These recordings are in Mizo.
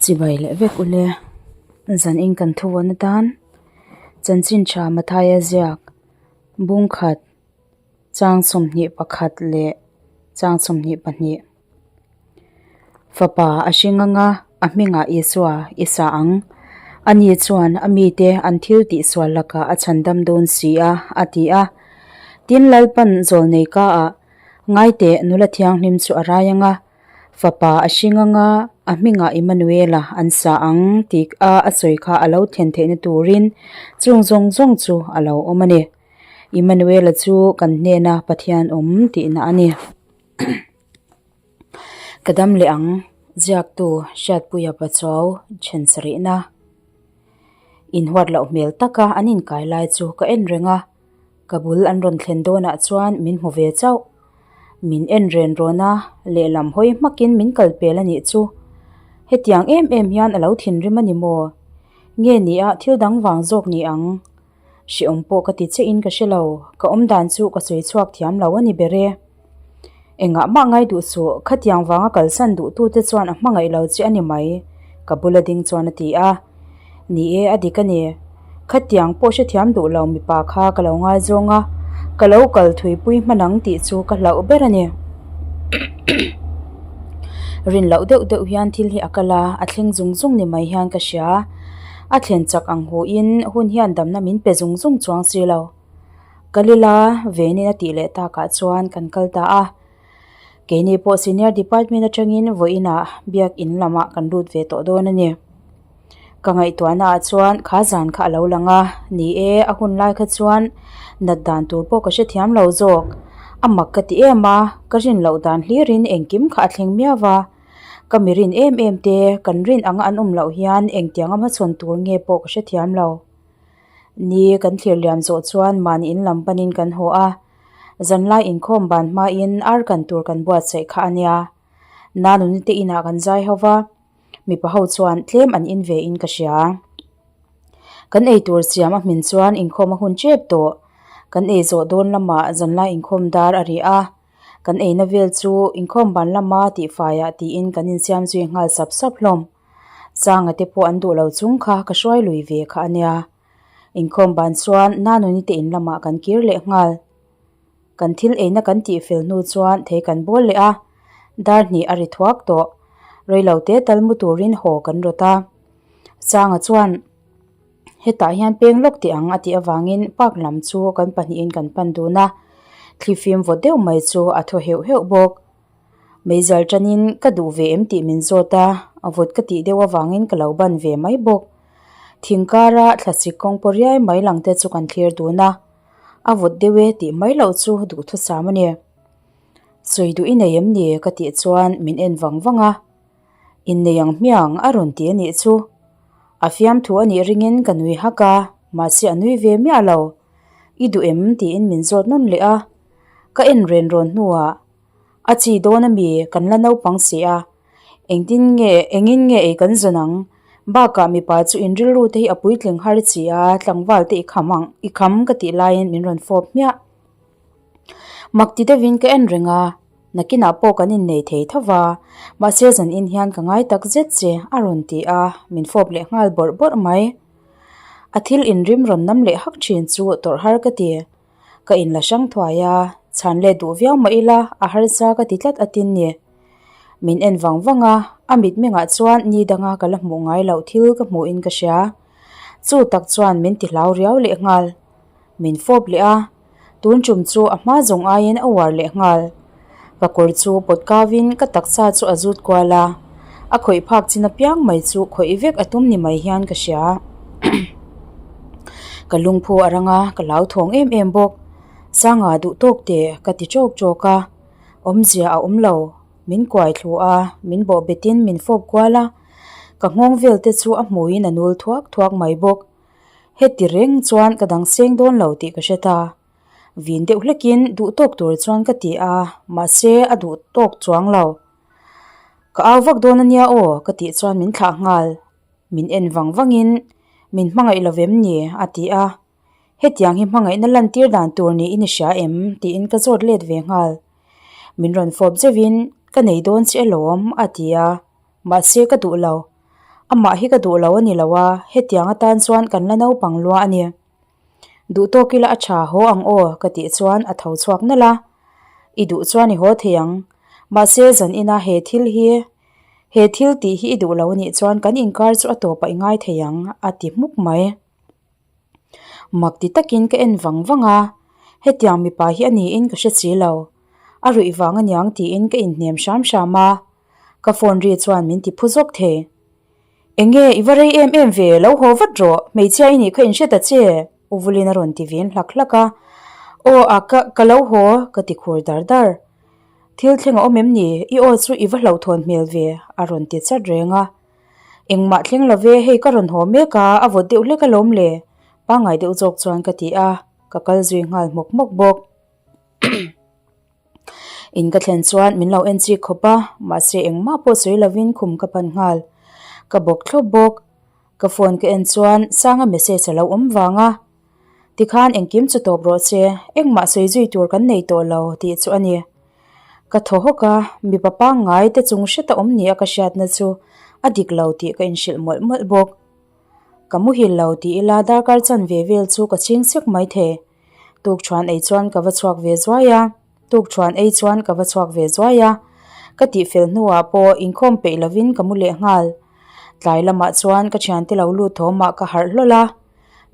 Chibai leh vek ule zan in kan thu vawn atan chanchin tha Mathaia ziak bungkhat chang 21 leh chang 22 fapa a hring anga a hmingah Isua i sa ang ani chuan a mite an thil tih sual lakah a chhandam dawn si a a ti a tin Lalpan zawlnei ka ah ngaiteh nula thianghlim chu a rai anga fapa a hring anga a hmingah Immanuela an sa ang tih a a sawi kha a lo thlen theihna turin chung zawng zawng chu a lo awm a ni. Immanuela chu kan hnena Pathian awm tihna a ni. Ka dam leh ang, ziaktu Hriatpuia Pachuau then sarihna. Inhuat loh hmel taka an inkai lai chu ka en reng a, ka bul an rawn thlen dawnah chuan min hmu ve chauh. Min en ren rawn a, lehlam hawi hmakin min kal pel a nih chu. Hetiang em em hian a lo thinrim a ni maw? Nge ni a thil dang vang zawk ni ang? Hrehawm pawh ka ti che in ka hre lo, ka awm dan chu ka sawi chhuak thiam lo a ni ber e. Engah mah ngai duh suh, khatiang vanga kalsan duh tu te chuan a hmangaih lo che a ni mai, ka bula ding chuan a ti a. Ni e, a dik a ni. Khatiang pawh hrethiam duh lo mipa kha ka lo ngaizawng a, ka lo kal thuipui hman ang tih chu ka hlauh ber a ni. Rin loh deuh deuh hian thil hi a kal a, a thleng zung zung ni mai hian ka hria. A thlen chak ang hu in hun hian damna min pe zung zung chuang si lo. Kalila venin a tih leh takah chuan kan kal ta a. Keini pawh senior department atangin vawiinah biak in lamah kan lut ve tawh dawn a ni. Ka ngaihtuahna ah chuan kha zan kha a lo lang a, ni e a hun lai kha chuan nat dan tur pawh ka hrethiam lo zawk. A mak ka ti em a, ka rin loh dan hlirin engkim kha a thleng miau va. Ka mi rin em em te, kan rin anga an awm loh hian engtianga hmachhawn tur nge pawh ka hrethiam lo. Ni kan thlir liam zawh chuan mahni in lam panin kan haw a, zanlai inkhawm ban hmain ar kan tur kan buatsaih kha a nia. Nanuni te inah kan zai ho va, mipa ho chuan tlem an in ve in ka hria. Kan eitur siam a hmin chuan inkhawm a hun tep tawh. Kan ei zawh dawn lamah zanlai inkhawm dar a ri a. Kan eina vel chu inkhawm ban lama tihfaiah tiin kan insiam zui nghal sap sap hlawm. Sanga te pawh an duh lo chung kha ka hruai lui ve kha a nia. Inkhawm ban chuan Nanuni te in lamah kan kir leh nghal. Kan thil eina kan tihfel hnu chuan thei kan bawl leh a, dar hnih a ri thuak tawh. Reilo te tal mu turin haw kan rawt a. Sanga chuan. Hetah hian peng lawk tih ang a tih avangin park lam chu kan pahnihin kan pan dun a, thlifim vawt deuh mai chu a thaw heuh heuh bawk. Meizal tanin ka duh ve em tih min zawt a, a vawt ka tih deuh avangin ka lo ban ve mai bawk. Thing kara thlasik kawng paw riai mai lang te chu kan thlir dun a, a vawt deuh e tih mai loh chu duhthusam a ni. Sawi duh i nei em ni ka tih chuan min en vang vang a. Innei ang hmiang a rawn ti a nih chu. A fiamthu a nih ringin ka nui hak a, mahse a nui ve miah lo. I duh em? tiin min zawt nawn leh a. Ka en ren rawn hnuah, A chi dawn a mi, kan la naupang si a. Engtin nge, engin nge ei kan zawn ang? Bakah mipa chu in rilru te hi a puitling har chi a, tlangval te i kham ang, i kham ka tih laiin min rawn fawp hmiah. Mak ti deuhin ka en reng a. Nakinah pawh kan innei thei tho va, mahse zan in hian ka ngai tak zet che, a rawn ti a, min fawp leh nghal bawrh bawrh mai. A thil inrim rawn nam leh hak thin chu tawrh har ka ti. Ka inla hrang thuai a, chhan let duh viau mah ila a harsa ka ti tlat atin ni. Min en vang vang a, a mitmengah chuan ni danga ka la hmuh ngai loh thil ka hmuhin ka hria. Chu tak chuan min ti hlau riau leh nghal. Min fawp leh a, tun tum chu a hma zawng aiin a uar leh nghal. Ka kawr chu pawt kavin ka taksa chu a zut kual a, a khawih phak chin apiang mai chu khawih vek a tum ni mai hian ka hria. Ka lungphu a rang a, ka hlauthawng em em bawk. Sanga duh tawk teh ka ti tawk tawk a, awmzia a awm lo. Min kuai thlu a, min bawh betin min fawp kual a, ka nghawng vel te chu a hmuiin a nul thuak thuak mai bawk. Heti reng chuan ka dang seng dawn lo tih ka hre ta. Vin deuh hlekin duh tawk tur chuan ka ti a, mahse a duh tawk chuang lo. Ka au vak dawn a nia aw ka tih chuan min thlah nghal. Min en vang vangin min hmangaih lo vem ni a ti a. Hetiang hi hmangaihna lantir dan tur niin i hria em tiin ka zawt let ve nghal. Min rawn fawp zeuhin ka nei dawn che alawm a ti a, mahse ka duh lo. Amah hi ka duh lo a ni lo a, hetiang atan chuan kan la naupang lua a ni. Duh tawk ila a tha haw ang aw ka tih chuan a tho chhuak nalh a. I duh chuan i haw thei ang. Mahse zan ina he thil hi he thil tih hi i duh lo a nih chuan kan inkar chu a tawpah i ngai thei ang a ti hmuk mai. Mak ti takin ka en vang vang a, hetiang mipa hi a niin ka hre si lo. A ruih vang aniang tiin ka inhnem hram hram a, ka phone ri chuan min ti phu zawk thei. Enge i va rei em em ve, lo haw vat rawh, hmeichhia i nih kha inhre ta che, U Vulin a rawn ti vin hlak hlak a. Aw a ka ka lo haw, ka ti khur dar dar. Thil thleng a awm em ni, i aw chu i va hlauhthawn hmel ve, a rawn ti chat reng a. Engmah thleng lo ve, hei ka rawn haw mek a, a vawt deuh hlek alawm le, pangngai deuh zawk chuan ka ti a, ka kal zui nghal hmawk hmawk bawk. In ka thlen chuan min lo en chik khawp a, mahse engmah pawh sawi lovin khum ka pan nghal. Ka bawk thlawp bawk. Ka phone ka en chuan Sanga message a lo awm vang a, Tikhan engkim chu tawp rawh che, engmah sawi zui tur kan nei tawh lo tih chu a ni. Ka thaw hawk a, mipa pangngai te chung hreta awm ni a ka hriatna chu a dik lo tih ka inhrilh mawlh mawlh bawk. Ka muhil lo tih ila darkar chanve vel chu ka chhing sek maithei. Tukṭhuan ei chuan ka va chhuak ve zuai a, tukṭhuan ei chuan ka va chhuak ve zuai a. Ka tihfel hnuah pawh inkhawm peih lovin ka mu leh nghal. Tlai lamah chuan ka thiante lo lut thawmah ka harh hlawl a,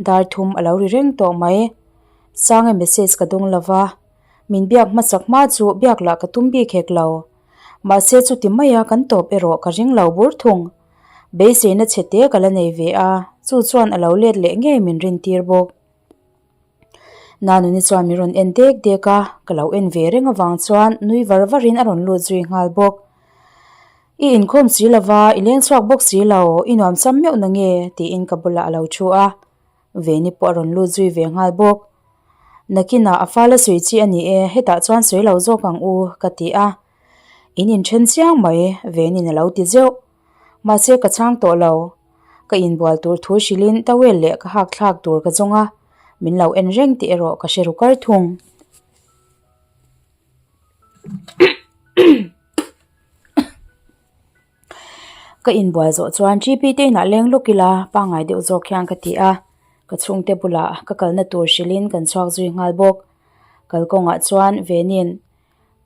dar thum a lo ri reng tawh mai. Sange message ka dawng lo va, min biak hmasak hma chu biak lah ka tum bik hek lo. Mahse chuti maia kan tawp erawh ka ring lo bur thung. Beiseina chhe te ka la nei ve a, chu chuan a lo let leh ngei min rintir bawk. Nanuni chuan min rawn en dek dek a, ka lo en ve reng avang chuan nui var varin a rawn lut zui nghal bawk. I inkhawm si lova, i leng chhuak bawk si lo, i nuam cham meuh na nge? tiin ka bulah a lo thu a, Veni pawh a rawn lut zui ve nghal bawk. Nakinah a fala sawi chi a ni e, hetah chuan sawi lo zawk ang u, ka ti a. In inthen chiang mai, Veni'n a lo ti zeuh. Mahse ka chhang tawh lo. Ka inbual tur thu hrilhin towel leh ka hak thlak tur ka zawng a, min lo en reng tih erawh ka hre ru kar thung. Ka inbual zawh chuan GP te inah leng lawk ila pangngai deuh zawk hian ka ti a, ka chhungte bulah ka kalna tur hrilhin kan chhuak zui nghal bawk. Kalkawngah chuan Venin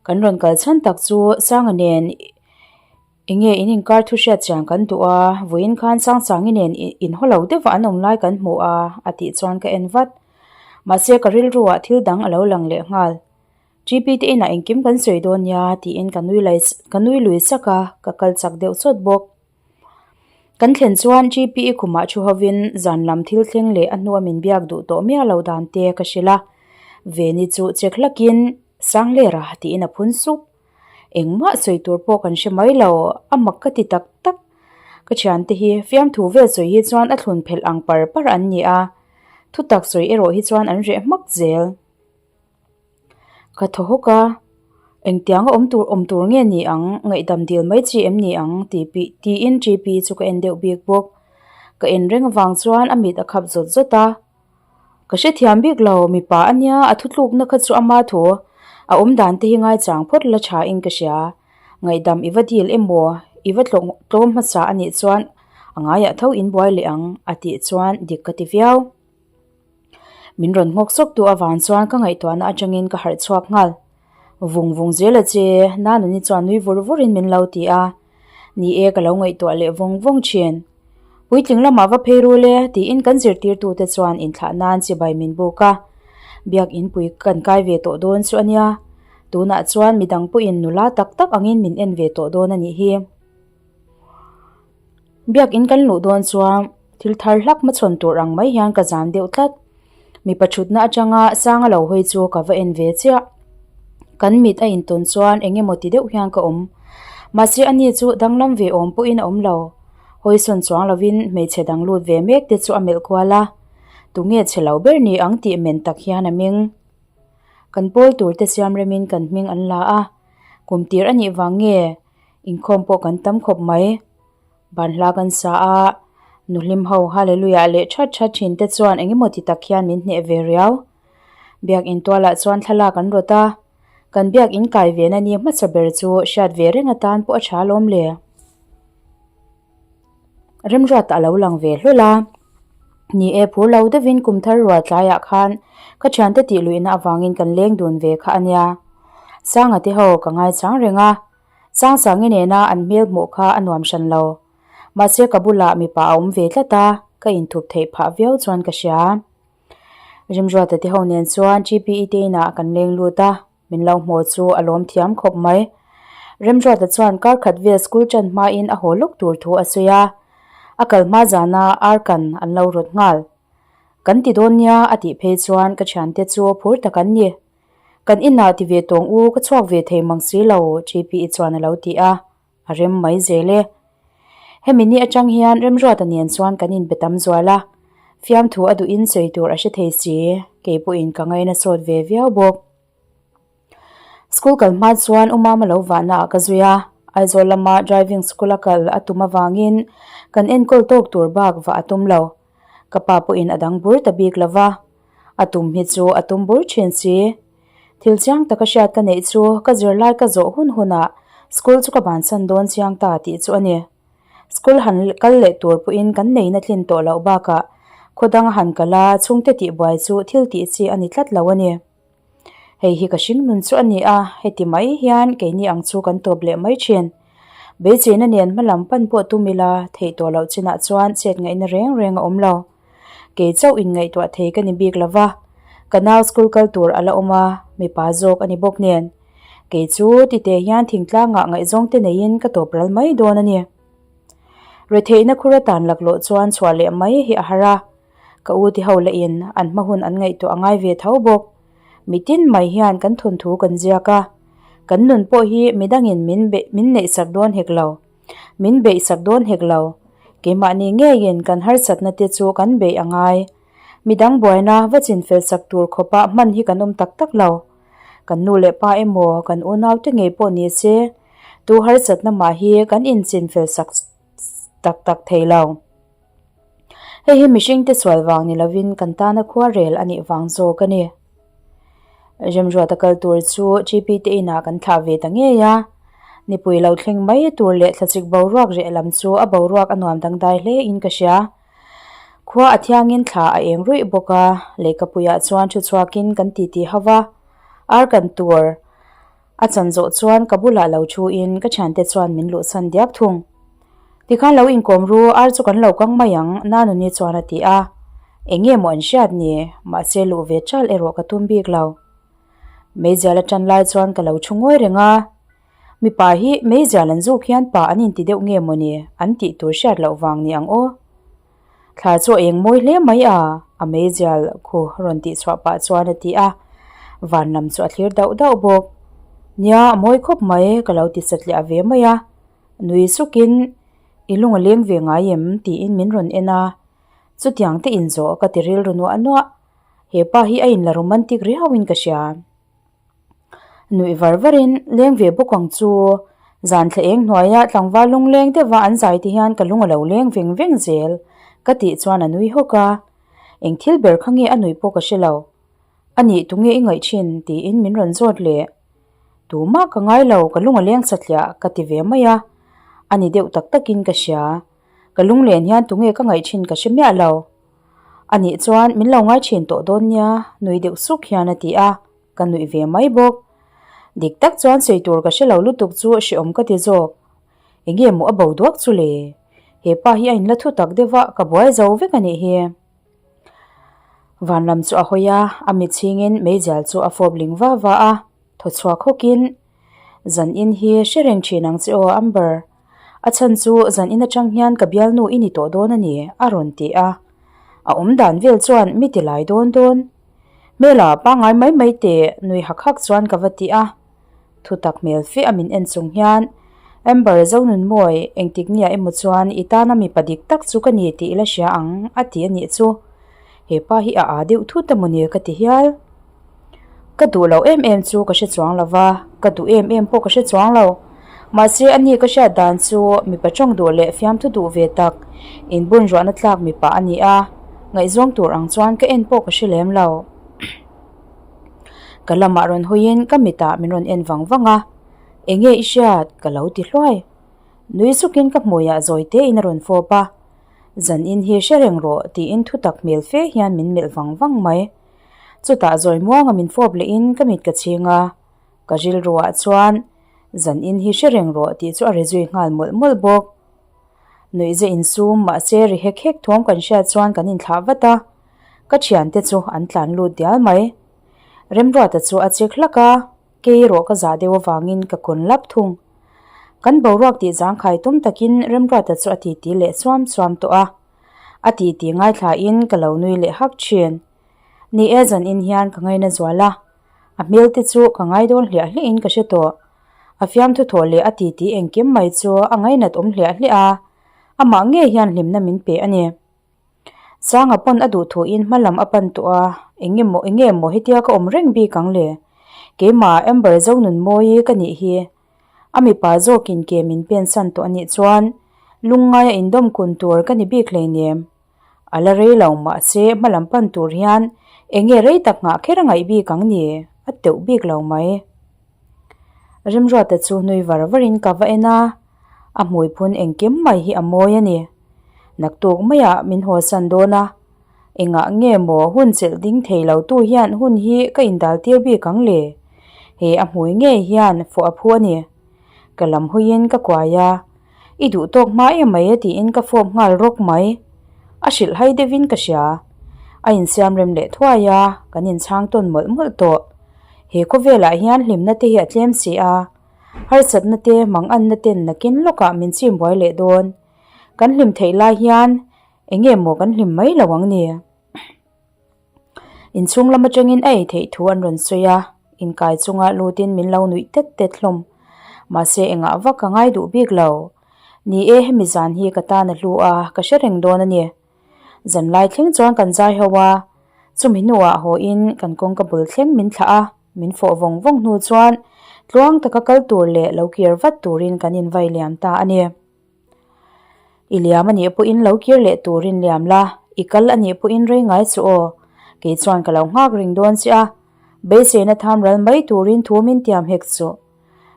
kan rawn kal chhan tak chu Sanga nen Enge in inkar thu hriat chian kan duh a, vawiin khan Sangsangi nen inhaw lo deuh a an awm lai kan hmu a, a tih chuan ka en vat. Mahse ka rilruah thil dang a lo lang leh nghal. GP te inah engkim kan sawi dawn nia tiin ka nui lai ka nui lui sak a, ka kal chak deuh chawt bawk. Kan thlen chuan GP i khumah thu hovin zan lam thil thleng leh a hnua min biak duh tawh miah lo dan te ka hrilh a. Veni chu chek hlakin Sanglera tiin a phun sup. Engmah sawi tur pawh kan hre mai lo, a mak ka ti tak tak. Ka thiante hi fiamthu vel sawi hi chuan a thlun phelh ang par par an ni a, thutak sawi erawh hi chuan an reh hmak zel. Ka thaw hawk a, engtianga awm tur awm tur nge ni ang, ngaihdam dil mai chi em ni ang tih pi tiin TP chu ka en deuh bik bawk. Ka en reng avang chuan a mit a khap zawt zawt a. Ka hrethiam bik lo, mipa a nia, a thutlukna kha chu ama thu a awm dan te hi ngaichang phawt la tha in ka hria. Ngaihdam i va dil emaw, i va tlawm hmasa a nih chuan a ngaiah tho in buai leh ang a tih chuan dik ka ti viau. Min rawn nghawk sawk tu avang chuan ka ngaihtuahna atangin ka harh chhuak nghal. Vung vung zel a che, Nanuni chuan nui vur vurin min lo ti a. Ni e ka lo ngaihtuah leh vawng vawng thin. Puitling lamah va phei rul e tiin kan zirtirtute chuan inthlah nan chibai min buk a. Biak inpui kan kai ve tawh dawn chu a nia. Tunah chuan midang pawhin nula tak tak angin min en ve tawh dawn a nih hi. Biak in kan luh dawn chuan thil thar hlak hmachhawn tur ang mai hian ka zam deuh tlat. Mipa thutna atanga sanga lo hawi chu ka va en ve chiah. Kan mit a intawn chuan eng emaw ti deuh hian ka awm. Mahse ani chu danglam ve awm pawhin a awm lo. Hawisawn chuang lovin hmeichhe dang lut ve mek te chu a melh kual a. Tunge chhe lo ber ni ang tih men tak hian a meng. Kan pawl tur te siam remin kan hming an la a. Kum tir a nih vang nge inkhawm pawh kan tam khawp mai. Banhla kan sa a, nuhlim ho Hallelujah leh that that thin te chuan eng emaw ti tak hian min hneh ve riau. Biak in tualah chuan thlalak an rawt a, kan biak in kai ve na ni hmasa ber chu hriat ve reng atan pawh a tha alawm le. Remruata a lo lang ve hlawl a. Ni e, phur lo deuhin kum thar rual tlaiah khan ka thiante tih luihna avangin kan leng dun ve kha a nia. Sanga te ho ka ngaichang reng a, Sangsangi nena an hmel hmuh kha a nuam hran lo. Mahse ka bulah mipa a awm ve tlat a, ka inthup theih phah viau chuan ka hria. Remruata te ho nen chuan GPE te inah kan leng lut a. Min lo hmuh chu a lawm thiam khawp mai. Remruata chuan kar khat vel school ṭan hmain a haw lawk tur thu a sawi a. A kal hma zana ar kan an lo rawt nghal. Kan ti dawn nia a tih phei chuan ka thiante chu phur tak an ni. Kan inah ti ve tawng u ka chhuak ve thei mang si lo GPE chuan a lo ti a. A rem mai zel e. Hemi ni atang hian Remruata nen chuan kan inbe tam zual a, fiamthu a duhin sawi tur a hre thei si, kei pawhin ka ngaina sawt ve viau bawk. School kal hma chuan U Mama lo vahna ah ka zui a, Aizawl lama driving school a kal a tum avangin kan enkawl tawk tur bak vah a tum lo. Ka pa pawhin a dang bur ta bik lo va, a tum hi chu a tum bur thin si. Thil chiang taka hriat ka neih chu ka zirlai ka zawh hun hunah school chu ka bansan dawn chiang ta tih chu a ni. School han kal leh tur pawhin kan neihna tlin tawh loh bakah khaw danga han kal a chhungte tihbuai chu thil tih chi a ni tlat lo a ni. Hei hi ka hring nun chu a ni a, heti mai hian keini ang chu kan tawp leh mai thin. Beichina nen hmalam pan pawh tum ila theih tawh loh chinah chuan chet ngaihna reng reng a awm lo. Kei chauh inngaihtuah thei ka ni bik lo va, ka nau school kal tur a la awm a, mipa zawk a ni bawk nen. Kei chu tite hian thingtlangah ngaihzawng te neiin ka tawp ral mai dawn a ni. Retheihna khur atan laklawh chuan chhuah leh mai hi a har a, ka u ti ho lahin an hma hun an ngaihtuah a ngai ve tho bawk. Mitin mai hian kan thawnthu kan ziak a, kan nun pawh hi midangin min min neihsak dawn hek lo. Min beihsak dawn hek lo. Keimahni ngeiin kan harsatna te chu kan beih a ngai. Midang buaina va chinfel sak tur khawpa hman hi kan awm tak tak lo. Kan nu leh pa emaw kan unaute ngei pawh ni se, tu harsatna mah hi kan inchinfel sak tak tak thei lo. Hei hi mihringte sual vang ni lovin kan tana khuarel a nih vang zawk a ni. Remruata kal tur chu GP te inah kan thlah ve ta ngei a. Nipui lo thleng mai tur leh thlachik boruak reh lam chu a boruak a nuam dangdai hle in ka hria. Khua a thiangin thla a eng ruih bawk a, lehkhapuiah chuan thu chhuakin kan titi hauh a, ar kan tur A chan zawh chuan ka bulah lo thu in ka thiante chuan min luhsan diak thung. Tikhan lo inkawm ru, ar chu kan lo kang mai ang, Nanuni chuan a ti a. Eng nge maw an hriat ni, mahse luh ve chal erawh ka tum bik lo. Meizial a tan lai chuan ka lo thu ngawi reng a. Mipa hi meizial an zuk hian pa an inti deuh nge maw ni, an tih tur hriat loh vang ni ang aw. Thla chu a eng mawi hle mai a, a meizial khu rawn tih chhuah pah chuan a ti a, van lam chu a thlir dauh dauh bawk. Nia, a mawi khawp mai, ka lo ti satliah ve mai a, nui sukin, I lung a leng ve ngai em? tiin min rawn en a, chutiang te inzawh ka ti rilru nuah nuah, he pa hi a inla romantic riauin ka hria. Nuih var varin leng ve bawk ang chu. Zan thla eng hnuaia tlangval lungleng deuha an zai te hian ka lung a lo leng veng veng zel ka tih chuan a nui hawk a. Eng thil ber kha nge a nuih pawh ka hre lo. A nih tunge i ngaih thin tiin min rawn zawt leh. Tumah ka ngai lo ka lung a leng satliah ka ti ve mai a. A ni deuh tak takin ka hria. Ka lunglen hian tunge ka ngaih thin ka hre miah lo. A nih chuan min lo ngai thin tawh dawn nia nui deuh suk hian a ti a. Ka nuih ve mai bawk. Dik tak chuan sawi tur ka hre lo lutuk chu hreawm ka ti zawk. Enge maw a bo duak chu le? He pa hi a inla thu tak deuh a, ka buai zo vek a nih hi. Vanram chu a hawi a, a mit chhingin meizial chu a fawp ling va va a, thaw chhuak hawkin, Zan in hi hre reng thin ang che aw Amber. A chhan chu zan in atang hian ka bialnu i ni tawh dawn a ni, a rawn ti a. A awm dan vel chuan mi ti lai dawn dawn. Hmela pangngai mai mai teh nui hak hak chuan ka va ti a. Thutak hmel fe a min en chung hian, Amber Zonunmawi, engtik nia emaw chuan i tana mipa dik tak chu ka ni tih i la hria ang, a ti a nih chu. He pa hi a aa deuh thut emaw ni ka ti hial. Ka duh loh em em chu ka hre chuang lo va, ka duh em em pawh ka hre chuang lo. Mahse a ni ka hriat dan chu mipa tawng duh leh fiamthu duh ve tak, inbun ruahna tlak mipa a ni a, ngaihzawng tur ang chuan ka en pawh ka hre lem lo. Ka lamah rawn hawiin ka mitah min rawn en vang vang a, Enge i hriat? ka lo ti hluai. Nui sukin ka hmuiah zawi tein a rawn fawp a. Zan in hi hre reng rawh tiin thu tak hmel fe hian min melh vang vang mai. Chutah zawi muanga min fawp lehin ka mit ka chhing a, ka rilruah chuan zan in hi hre reng rawh tih chu a ri zui nghal mawlh mawlh bawk. Nuihze insum mahse ri hek hek thawm kan hriat chuan kan inthlah vat a, ka thiante chu an tlan lut dial mai. Remruata chu a chek hlak a, kei erawh ka zah deuh avangin ka kun lap thung. Kan boruak tih zangkhai tum takin Remruata chu a titi leh suam suam tawh a, a titi ngaithlain ka lo nui leh hak thin. Ni e zan in hian ka ngaina zual a, a hmel te chu ka ngai dawn hliah hliah in ka hre tawh. A fiamthu thawh leh a titi engkim mai chu a ngainat awm hliah hliah a, amah ngei hian hlimna min pe a ni. Sanga pawn a duh thuin hma lam a pan tawh a, eng emaw eng nge maw hetia ka awm reng bik ang le? Keimah Amber Zonunmawii ka nih hi. A mipa zawkin ke min pen san tawh a nih chuan lungngaia indawm kun tur ka ni bik hleinem. A la rei lo mahse hma lam pan tur hian eng nge rei tak nghah kher a ngaih bik ang ni? A teuh bik lo mai. Rimruata chu nui var varin ka va en a, a hmuiphun engkim mai hi a mawi a ni. Naktuk maiah min hawsan dawn a, engah nge maw hun chelh ding thei lo tu hian hun hi ka indal tir bik ang le? He a hmui ngei hian fawh a phu a ni. Ka lam huiin ka kuai a, I duh tawk hma em mai e tiin ka fawp nghal rawk mai. A hrilh hai deuhin ka hria. A insiam rem leh thuai a, kan inchhang tawn mawlh mawlh tawh. He khawvelah hian hlimna te hi a tlem si a, harsatna te manganna ten nakin lawkah min chim buai leh dawn. Kan hlim theih lai hian eng nge maw kan hlim mai lo ang ni? Inchhung lam atangin a ei theih thu an rawn sawi a, inkai chunga lutin min lo nuih tet tet hlawm. Mahse engah vak ka ngai duh bik lo. Ni e, hemi zan hi ka tan a hlu a, ka hre reng dawn a ni. Zanlai thleng chuan kan zai ho a, chumi hnuah haw in kan kawngka bul thleng min thlah a, min fawh vawng vawng hnu chuan tluang taka kal tur leh lo kir vat turin kan invai liam ta a ni. I liam a nih pawhin lo kir leh turin liam la, i kal a nih pawhin rei ngai chu aw. Kei chuan ka lo nghak ring dawn che a, beiseina tham ral mai turin thu min tiam hek chu.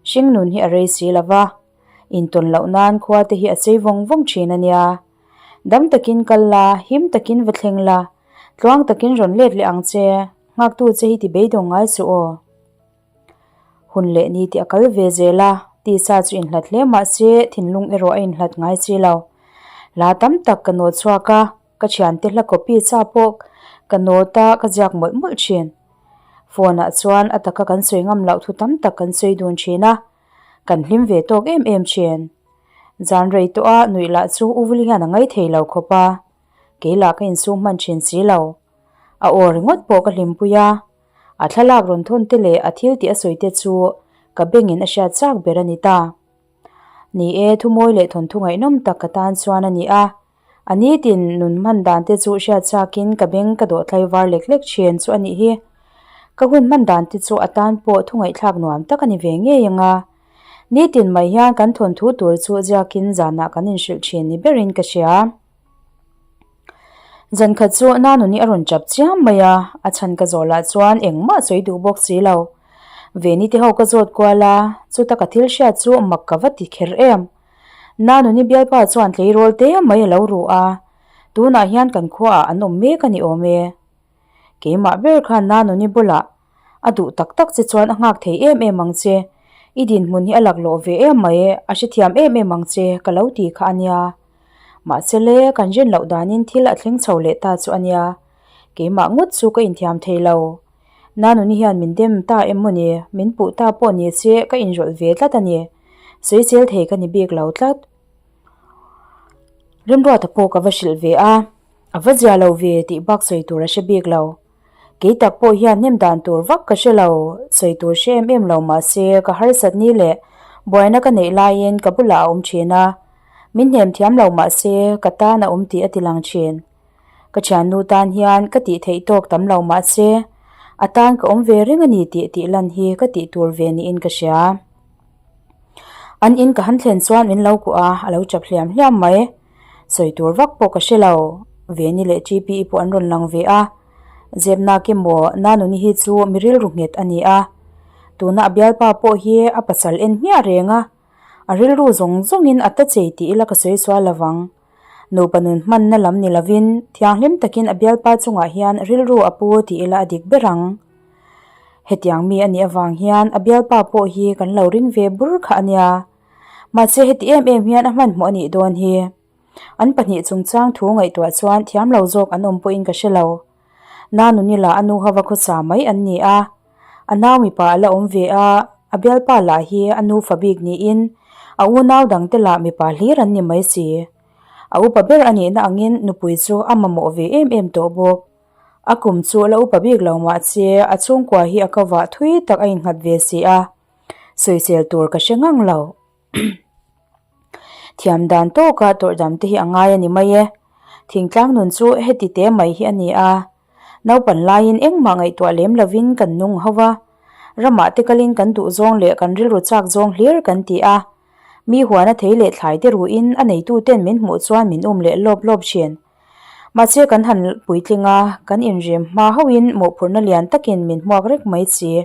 Hring nun hi a rei si lo va, intawn loh nan khua te hi a chei vawng vawng thin a nia. Dam takin kal la, him takin va thleng la, tluang takin rawn let leh ang che, nghaktu che hi ti beidawng ngai chu aw. Hun leh ni tih a kal ve zel a, tisa chu inhlat hle mah se thinlung erawh a inhlat ngai si lo. Hla tam tak ka nawt chhuak a, ka thiante hla copy cha pawh ka nawt a, ka ziak mawlh mawlh thin. Phone ah chuan a taka kan sawi ngam loh thu tam tak kan sawi dun thin a, kan hlim ve tawk em em thin. Zan rei tawh a nuih lah chu U Vuli hian a ngai thei lo khawp a, kei lah ka insum hman thin si lo. A aw ringawt pawh ka hlimpui a, A thlalak rawn thawn te leh a thil tih a sawi te chu ka bengin a hriat chak ber a ni ta. Ni e, thumawi leh thawnthu ngaihnawm tak ka tan chuan a ni a. A nitin nun hman dan te chu hriat chakin ka beng ka dawh tlaivar lek lek thin chu a nih hi. Ka hun hman dan te chu a tan pawh thu ngaihthlak nuam tak a ni ve ngei ang a. Nitin mai hian kan thawnthu tur chu ziakin zanah kan inhrilh thin ni berin ka hria. Zan khat chu Nanuni a rawn chap chiam mai a, a chhan ka zawh lah chuan engmah sawi duh bawk si lo. Veni te ho ka zawt kual a, chuta ka thil hriat chu mak ka va ti kher em. Nanuni bialpa chuan tleirawl te mai a lo ru a, tunah hian kan khuaah an awm mek a ni awm e. Keimah ber khan Nanuni bulah A duh tak tak che chuan a nghak thei em em ang che. I dinhmun hi a laklawh ve em mai, a hrethiam em em ang che ka lo ti kha a nia. Mahse le, kan rin loh danin thil a thleng chho leh ta chu a nia. Keimah ngawt chu ka inthiam thei lo. Nanuni hian min dem ta em maw ni, min puh ta pawh ni che ka inrawlh ve tlat a ni. Sawisel thei ka ni bik lo tlat. Remruata pawh ka va hrilh ve a, a va zia lo ve tih bak sawi tur a hre bik lo. Kei tak pawh hian hnem dan tur vak ka hre lo, sawi tur hre em em lo mahse ka harsat ni leh buaina ka neih laiin ka bulah a awm thin a, min hnem thiam lo mahse ka tan a awm tih a ti lang thin. Ka thiannu tan hian ka tih theih tawk tam lo mahse a tan ka awm ve reng a ni tih tih lan hi ka tih tur ve niin ka hria. An in ka han thlen chuan min lo kuah a, a lo chap hliam hliam mai. Sawi tur vak pawh ka hre lo. Veni leh TPE pawh an rawn lang ve a. Zepnak emaw Nanuni hi chu mi rilru nghet a ni a. Tuna a bialpa pawh hi a pasal en hmiah reng a. A rilru zawng zawngin a ta chei tih ila ka sawi sual lovang. Nupa nun hmanna lam ni lovin thianghlim takin a bialpa chungah hian rilru a pu tih ila a dik ber ang. Hetiang mi a nih avang hian a bialpa pawh hi kan lo ring ve bur kha a nia. Mahse heti em em hian a hmanhmawh a nih dawn hi. An pahnih chungchang thu ngaihtuah chuan thiam lo zawk an awm pawhin ka hre lo. Nanuni lah a nu hova khawsa mai an ni a, a nau mipa a la awm ve a, a bialpa lah hi a nufa bik niin a unau dangte lah mipa hlir an ni mai si. A upa ber a nihna angin nupui chu a mamawh ve em em tawh bawk. A kum chu a la upa bik lo mahse a chhungkua hi a kovah thui tak a innghat ve si a, sawisel tur ka hre ngang lo. Thiam dan tawka tawrhdam te hi a ngai a ni mai e. Thingtlang nun chu heti te mai hi a ni a. Naupan laiin engmah ngaihtuah lem lovin kan nung ho va. Ramah te kalin kan duh zawng leh kan rilru chak zawng hlir kan ti a. Mi huana thei leh thlai te ruhin a neituten min hmuh chuan min um leh lawp lawp thin. Mahse kan han puitling a, kan inrem hma hauhin mawhphurhna lian takin min hmuak rek mai si.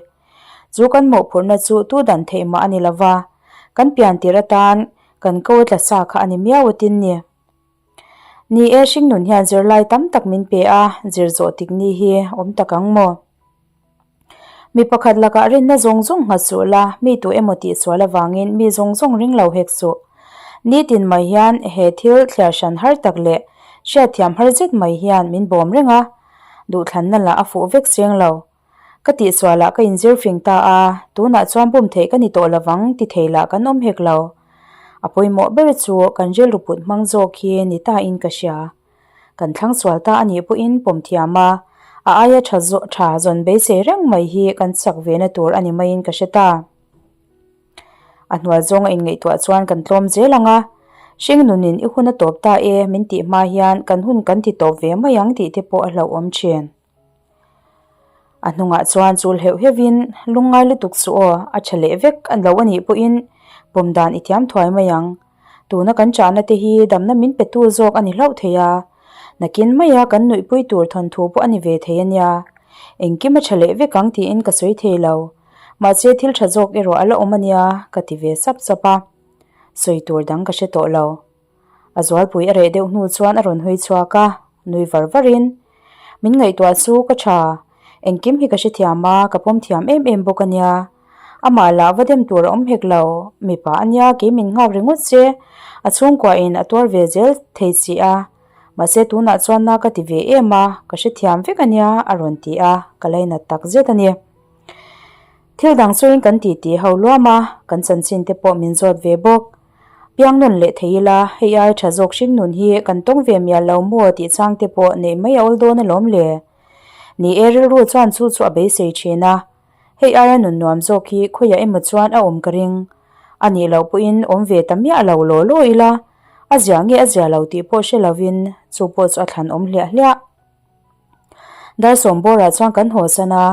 Chu kan mawhphurhna chu tu dan theih mah a ni lo va, kan pian tir atan kan ko a tla sa kha a ni miau atin ni. Ni e, hringnun hian zirlai tam tak min pe a, zir zawh tik ni hi awm tak ang maw? Mi pakhat lakah rinna zawng zawng nghat suh la, mi tu emaw tih sual avangin mi zawng zawng ring lo hek suh. Nitin mai hian he thil thliar hran har tak leh hriatthiam har zet mai hian min bawm reng a, duhthlanna lah a fuh vek seng lo. Ka tihsualah ka inzir fing ta a, tunah chuan bum theih ka ni tawh lovang ti thei lah kan awm hek lo. A pawimawh ber chu kan rilru put hmang zawk hi ni ta in ka hria. Kan thlang sual ta a nih pawhin pawm thiam a, a aia tha tha zawn beisei reng mai hi kan chak ve na tur a ni maiin ka hre ta. A hnual zawnga inngaihtuah chuan kan tlawm zel ang a, hringnunin i hun a tawp ta e min tih hma hian kan hun kan ti tawp ve mai ang tih te pawh a hlauhawm thin. A hnungah chuan chul heuh heuhin lungngai lutuk chu aw a tha leh vek a lo a nih pawhin pawm dan i thiam thuai mai ang. Tuna kan chahna te hi damna min pe tu zawk a ni hlauh thei a, nakin maia kan nuihpui tur thawnthu pawh a ni ve thei a nia. Engkim a tha leh vek ang tiin ka sawi thei lo. Mahse thil tha zawk erawh a la awm a nia ka ti ve sap sap a. Sawi tur dang ka hre tawh lo. A zualpui a reh deuh hnu chuan a rawn hawi chhuak a, nui var varin, Min ngaihtuah chu ka tha, engkim hi ka hrethiam a, ka pawm thiam em em bawk a nia. Amah lah va dem tur a awm hek lo, mipa a nia kei min nghak ringawt che, a chhungkuahin a tuar ve zel thei si a, mahse tunah chuan na ka ti ve em a, ka hrethiam vek a nia a rawn ti a, ka lainat tak zet a ni. Thil dang chuin kan titi ho luam a, kan chanchin te pawh min zawt ve bawk. Piang nawn leh thei ila, hei ai tha zawk hring nun hi kan tawng ve mial lo maw tih chang te pawh neih mai a awl dawn alawm le. Ni e rilru chuan chu chu a beisei thin a, hei aia nun nuam zawk hi khawiah emaw chuan a awm ka ring. A nih loh pawhin awm ve ta miah lo law law ila, a zia nge a zia lo tih pawh hre lovin chu pawh chu a thlan awm hliah hliah. Darsawm bawrah chuan kan haw san a,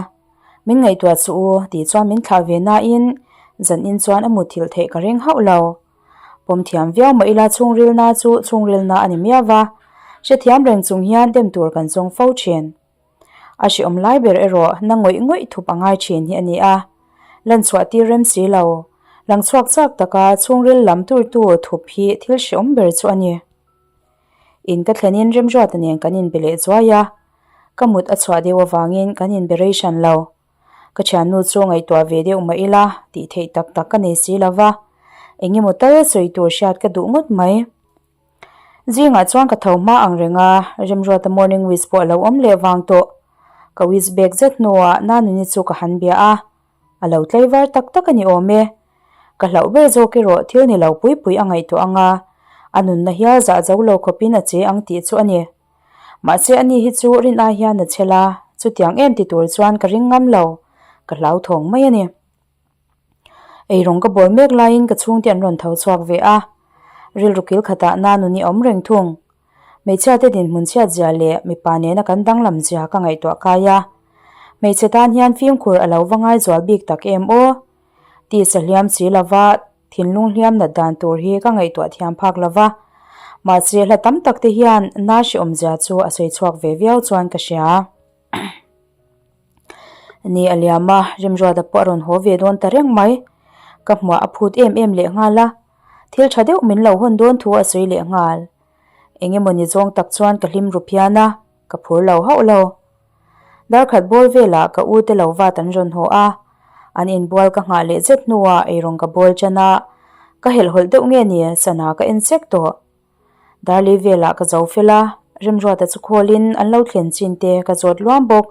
Min ngaihtuah chu u tih chuan min thlah ve nain zanin chuan a mutthilh theih ka ring hauh lo. Pawm thiam viau mah ila chhungrilna chu chhungrilna a ni miau va, hrethiam reng chung hian dem tur kan zawng fo thin. A hreawm lai ber erawh na ngawih ngawih thup a ngai thin hi a ni a, lan chhuah tir rem si lo, lang chhuak chak taka chhungril lam turtu thup hi thil hreawm ber chu a ni. In ka thlenin Remruata nen kan inbe leh zuai a, ka mut a chhuah deuh avangin kan inbe rei hran lo. Ka thiannu chu ngaihtuah ve deuh mah ila tih theih tak tak ka nei si lo va, eng emaw tal sawi tur hriat ka duh ngawt mai. Zingah chuan ka tho hma ang reng a, Remruata morning wish pawh a lo awm leh vang tawh. Ka wish bag zet hnuah Nanuni chu ka han bia a, A lo tlaivar tak tak a ni awm e. Ka hlauh ber zawk erawh thil ni lo pui pui a ngaihtuah ang a, a nunna hial zah zo lo khawpin a che ang tih chu a ni. Mahse ani hi chu rin ai hian a chhel a, chutiang em ti tur chuan ka ring ngam lo, ka hlauthawng mai a ni. Eirawng ka bawl mek laiin ka chhungte an rawn tho chhuak ve a, rilru kil khatah Nanuni a awm reng thung. Hmeichhiate dinhmun chhiat zia leh mipa nena kan danglam zia ka ngaihtuah kai a. Hmeichhe tan hian fimkhur a lo va ngai zual bik tak em aw? Tisa hliam si lova thinlung hliam nat dan tur hi ka ngaihtuah thiam phak lova. Mahse hla tam tak te hian na hreawm zia chu a sawi chhuak ve viau chuan ka hria. Ni a liam a, Remruata pawh a rawn haw ve dawn ta reng mai. Ka hmuah a phut em em leh nghal a. Thil tha deuh min lo hawn dawn thu a sawi leh nghal. Eng emaw ni zawng tak chuan ka hlim ru phian a, ka phur lo hauh lo. Darkhat bawl velah ka u te lo vat an rawn haw a, an inbual ka nghah leh zet hnuah eirawng ka bawl tan a, ka helhhawlh deuh nge ni sana ka en sek tawh. Darlei velah ka zo fel a, Remruata chu khawlin an lo thlen chin te ka zawt luam bawk.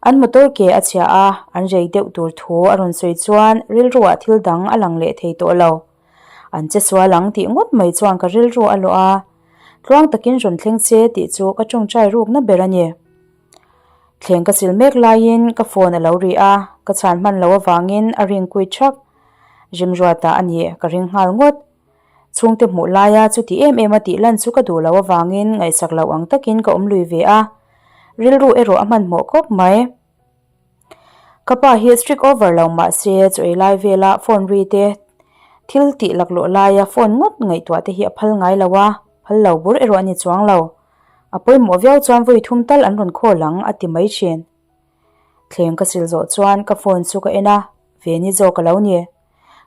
An motor ke a chhia a, an rei deuh tur thu a rawn sawi chuan rilruah thil dang a lang leh thei tawh lo. An che sual ang tih ngawt mai chuan ka rilru a luah a, tluang takin rawn thleng che tih chu ka tawngtai rukna ber a ni. Thleng ka sil mek laiin ka phone a lo ri a, ka chhan hman loh avangin a ring kuit thak. Remruata a nih ka ring nghal ngawt. Chhungte hmuh laia chuti em em a tih lan chu ka duh loh avangin ngaihsak loh ang takin ka awm lui ve a, rilru erawh a hmanhmawh khawp mai. Ka pa hi strict over lo mah se chaw ei lai vela phone ri te thil tih laklawh laia phone ngawt ngaihtuah te hi a phal ngai lo a, phal lo bur erawh a ni chuang lo. A pawimawh viau chuan vawi thum tal an rawn call ang a ti mai thin. Thleng ka sil zawh chuan ka phone chu ka en a, Veni zawk a lo ni.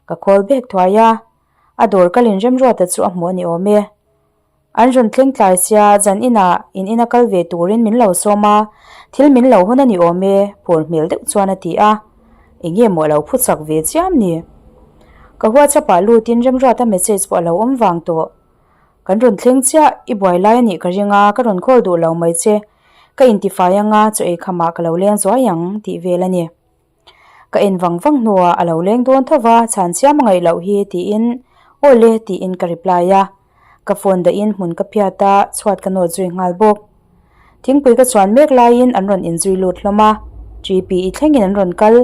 Ka call bek thuai a, a dawr kalin Remruata chu a hmuh a ni awm e. An rawn thleng tlai sia, zan inah in ina kal ve turin min lo sawm a, thil min lo hawn a ni awm e, phur hmel deuh chuan a ti a. Enge maw a lo phu chak ve chiam ni? Ka WhatsApp-ah lutin Remruata message pawh a lo awm vang tawh. Kan rawn thleng chiah, i buai lai a nih ka ring a, ka rawn call duh lo mai che. Ka intifai anga chaw ei khamah ka lo leng zuai ang tih vel a ni. Ka en vang vang hnuah a lo leng dawn tho va, chhan chiam a ngaih loh hi tiin aw le tiin ka reply a. Ka phone dahin hmun ka phiat a, chhuat ka nawt zui nghal bawk. Thingpui ka chuan mek laiin an rawn inzui lut hlawm a, GPE thlengin an rawn kal.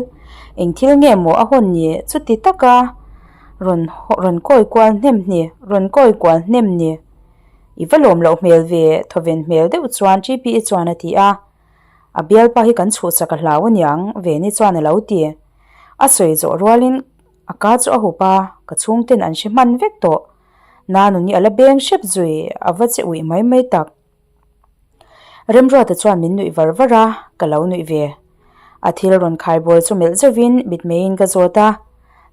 Eng thil nge maw a hawn ni chuti taka rawn rawn kawi kual hnem ni rawn kawi kual hnem ni. I va lawm loh hmel ve thawven hmel deuh chuan GPE chuan a ti a. A bialpa hi kan chhuhsak a hlau aniang, Veni chuan a lo ti. A sawi zawh rualin a ka chu a hup a, ka chhungten an hre hman vek tawh. Nanuni a la beng hrep zui, a va che uih mai mai tak. Remruata chuan min nuih var var a, ka lo nuih ve. A thil rawn khai bawl chu melh zeuhin mitmeiin ka zawt a,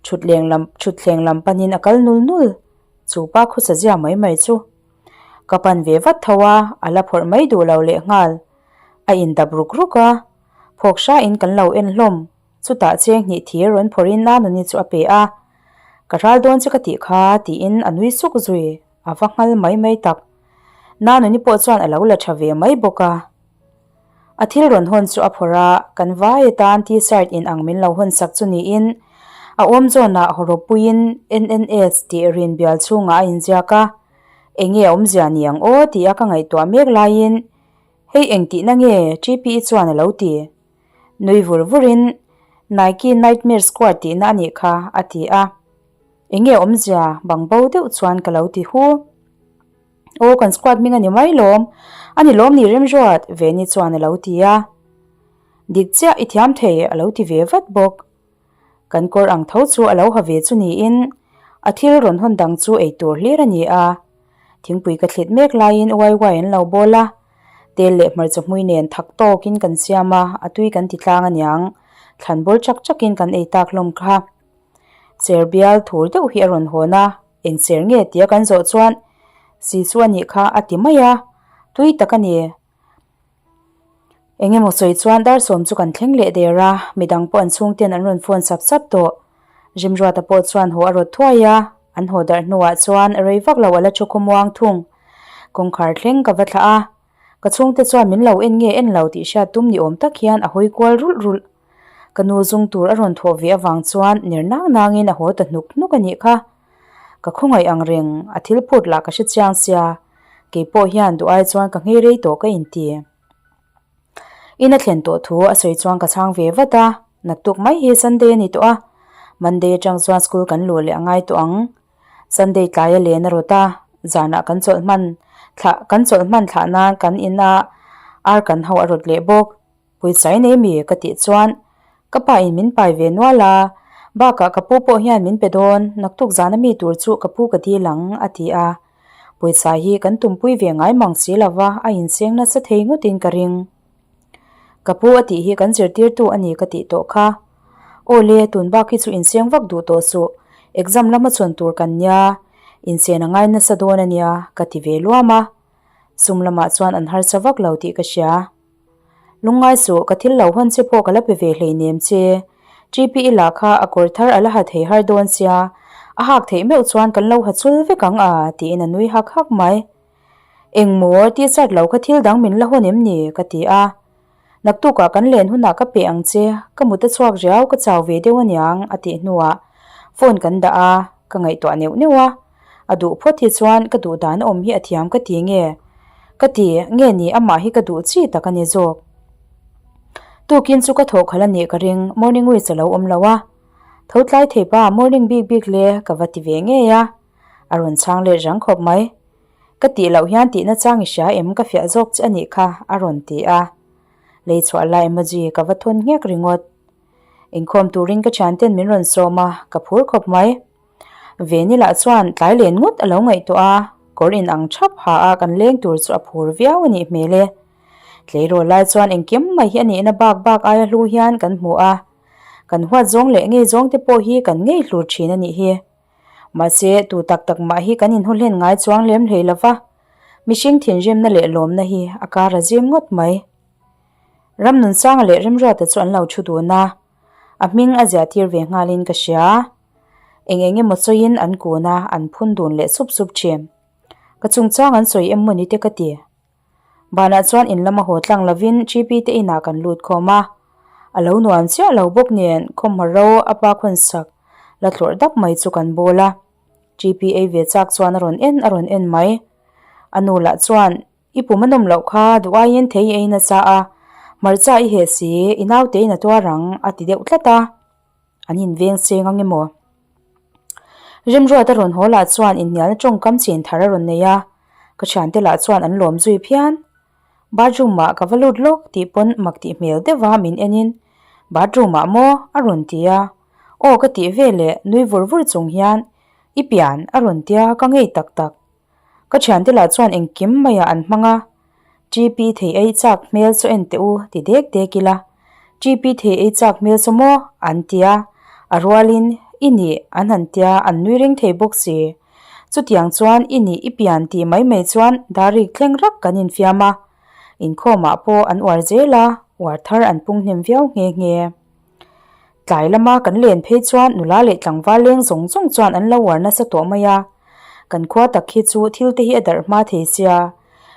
thutthleng lam thutthleng lam panin a kal nul nul. Chu pa khawsa zia mai mai chu. Ka pan ve vat tho a, a la phawrh mai duh lo lehnghal. A indap ruk ruk a, phawk hrain kan lo en hlawm. Chutah cheng hnih thir rawn phawrhin Nanuni chu a pe a, Ka ral dawn che ka tih kha tiin a nui suk zui, a va nghal mai mai tak. Nanuni pawh chuan a lo la tha ve mai bawk a. A thil rawn hawn chu a phawrh a, kan vai atan T-shirt in ang min lo hawn sak chu niin a awm zawnah hawrawppuiin NNS tih rin bial chhungah a inziak a, enge a awmzia ni ang aw tia ka ngaihtuah mek laiin hei engtihna nge TPE chuan a lo ti. Nui vur vurin Nike Nightmare Squad tihna a nih kha a ti a, enge awmzia bangbo deuh chuan ka lo ti hu. Aw kan squad hming a ni mai lawm, a ni lawm ni Remruat, Veni chuan a lo ti a. Dik chiah i thiam thei a lo ti ve vat bawk. Kan kawr ang tho chu a lo ha ve chu niin a thil rawn hawn dang chu ei tur hlir a ni a. Thingpui ka thlit mek laiin uai uai an lo bawl a, tel leh hmarcha hmui nen thak tawkin kan siam a, a tui kan ti tlang aniang, thlan bawl chak chakin kan ei tak hlawm kha. Cher bial thur deuh hi a rawn hawn a. Eng cher nge tia kan zawh chuan si chu a nih kha a ti mai a, tui tak a ni. Eng emaw sawi chuan dar sawm chu kan thleng leh der a, midang pawh an chhungten an rawn phone sap sap tawh. Rimruata pawh chuan haw a rawt thuai a, an haw darh hnuah chuan rei vak lo a la thu khawmuang thung. Kawngkhar thleng ka va thlah a, ka chhungte chuan min lo en nge en lo tih hriat tum ni awm tak hian a hawi kual rulh rulh. Ka nu zung tur a rawn thawh ve avang chuan ner nang nangin a haw ta hnuk hnuk a nih kha. Ka khawngaih ang reng, a thil phut lah ka hre chiang sia, kei pawh hian duh ai chuan ka nghei rei tawh ka inti. In a thlen tawh thu a sawi chuan ka chhang ve vat a, naktuk mai hi Sunday a ni tawh a, Monday atang chuan school kan luh leh a ngai tawh ang. Sunday tlai a len a rawt a, zanah kan chawlh hman thlah kan chawlh hman thlah nan kan ina ar kan ho a rawt leh bawk. Puisai nei mi? ka tih chuan ka pa in min pai ve nual a, bakah ka pu pawh hian min pe dawn, naktuk zana mi tur chu ka pu ka dil ang a ti a. Pawisa hi kan tumpui ve ngai mang si lo va, a inseng nasa thei ngawtin ka ring. Ka pu a tih hi kan zirtirtu a ni ka tih tawh kha. Aw le, tun bak hi chu inseng vak duh tawh suh, exam lama chhawn tur kan nia, insen a ngai nasa dawn a nia ka ti ve luam a. Sum lamah chuan an harsa vak lo tih ka hria. Lungngai suh, ka thil lo hawn che pawh ka la pe ve hleinem che. TPE lah kha a kawr thar a la ha thei har dawn sia, a hak theih meuh chuan kan lo ha chul vek ang a, tiin a nui hak hak mai. Engmaw, t-shirt lo kha thil dang min la hawn em ni? ka ti a. Naktukah kan len hunah ka pe ang che, ka mut a chhuak riau, ka chau ve deuh aniang, a tih hnuah phone kan dah a, ka ngaihtuah neuh neuh a. A duh phawt hi chuan ka duh dan a awm hi a thiam ka ti nge? Ka ti, nge ni amah hi ka duh chi tak a ni zawk. Tukin chu ka thawh khalh a nih ka ring, morning wish a lo awm lo a. Tho tlai thei pa, morning bik bik le, ka va ti ve ngei a. A rawn chhang let rang khawp mai. Ka tih loh hian tihna chang i hria em ka fiah zawk che a nih kha, a rawn ti a. Lei chhuah lai emoji ka va thawn nghek ringawt. Inkhawm turin ka thianten min rawn sawm a, ka phur khawp mai. Veni lah chuan tlai len ngawt a lo ngaihtuah a, kawr in ang thap ha a kan leng tur chu a phur viau a nih hmel e. Tleirawl lai chuan engkim mai hi a nihna bak bak aia hlu hian kan hmu a, kan huat zawng leh ngei zawng te pawh hi kan ngei hlur thin a nih hi. Mahse, tu tak tak mah hi kan inhaw hlen ngai chuang lem hlei lo va, mihring thinrimna leh lawmna hi a kar a zim ngawt mai. Ramnunsanga leh Remruata chu an lo thu dun a, a hming a ziah tir ve nghalin ka hria. Eng eng emaw sawiin an kun a, an phun dun leh sup sup thin. Ka chungchang an sawi em mawni te ka ti. Banah chuan in lama haw tlang lovin GP te inah kan lut khawm a. A lo nuam chiah lo bawk nen khawmhma ro a pa khawn sak la thlawrh dap mai chu kan bawl a. GP ei ve chak chuan a rawn en a rawn en mai. A nu lah chuan I pum a nawm loh kha duh aiin thei i ei nasa a, hmarcha i heh si, i naute in a tuar ang a ti deuh tlat a. An inveng seng ang emaw? Remruata rawn haw lah chuan inhnialna tawngkam chin thar a rawn nei a, ka thiante lah chuan an lawm zui phian. Bathroom ah ka va lut lawk tih pawn mak tih hmel deuh a min en in, Bathroom ah maw? a rawn ti a, Aw ka tih veleh nui vur vur chung hian, I pian a rawn tia ka ngei tak tak. Ka thiante lah chuan engkim maiah an hmang a, TP thei ei chak hmel chu en teh u ti dek dek ila, TP thei ei chak hmel chu maw an ti a, a rualin i nih an han tia an nui ring thei bawk si. Chutiang chuan i nih i pian tih mai mai chuan darik thleng rak kan infiam a, inkhawmah pawh an uar zel a, uar thar an pung hnem viau nghe nghe. Tlai lama kan len phei chuan nula leh tlangval leng zawng zawng chuan an lo uar nasa tawh mai a, kan khua tak hi chu thil te hi a darh hma thei sia,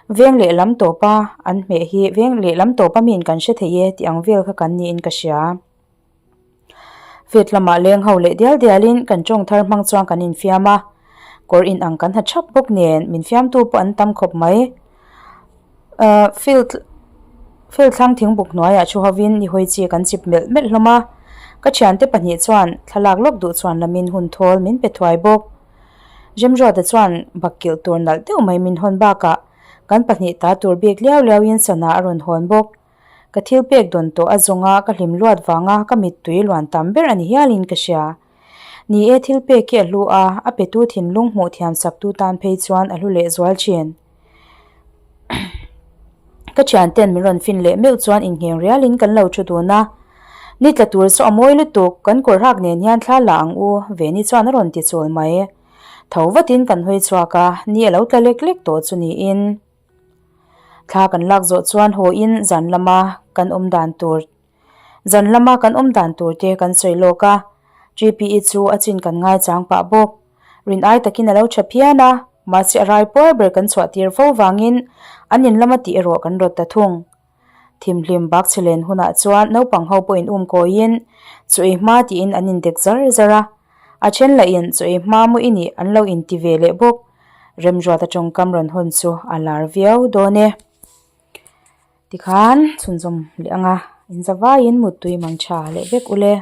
veng lehlam tawpa an hmeh hi veng lehlam tawpa miin kan hre thei e tih ang vel kha kan niin ka hria. Field lamah leng ho leh dial dialin kan tawng thar hmang chuan kan infiam a, kawr inang kan ha thap bawk nen min fiamtu pawh an tam khawp mai. Ahh field field thlang thingbuk hnuaiah thu hovin ni hawi chi kan chip melh melh hlawm a ka thiante pahnih chuan thlalak lawk duh chuan lamin hun thawl min pe thuai bawk Remruata chuan bakkilh tur nalh deuh mai min hawn bakah kan pahnih ta tur bik liau liau in sana a rawn hawn bawk ka thil pek dawn tawh a zawnga ka hlim luat vanga ka mittui luan tam ber a ni hialin ka hria ni e thil pek hi a hlu a a petu thinlung hmuh thiam sak tu tan phei chuan a hlu leh zual thin. Ka thianten min rawn fin leh meuh chuan inngeng rialin kan lo thu dun a, ni tla tur chu a mawi lutuk, kan kawr hak nen hian thla la ang u, Veni chuan a rawn ti chawl mai. Tho vatin kan hawi chhuak a, ni a lo tla lek lek tawh chu niin. Thla kan lak zawh chuan haw in zan lama kan awm dan tur Zan lama kan awm dan tur te kan sawi lawk a, GPE chu a chin kan ngaichang pah bawk. Rin ai takin a lo tha phian a, mahse a rai puar ber kan chhuah tir fo vangin an in lama tih erawh kan rawt ta thung. Thimhlim bak chhe len hunah chuan naupang ho pawh in um kawiin chu ei hma tiin an indek zar zar a, a then lahin chu ei hma maw i nih an lo inti ve leh bawk. Remruata tawngkam rawn hawn chu a lar viau dawn e. Tikhan chhunzawm leh ang a, inzavaiin muttui mang tha leh vek ule.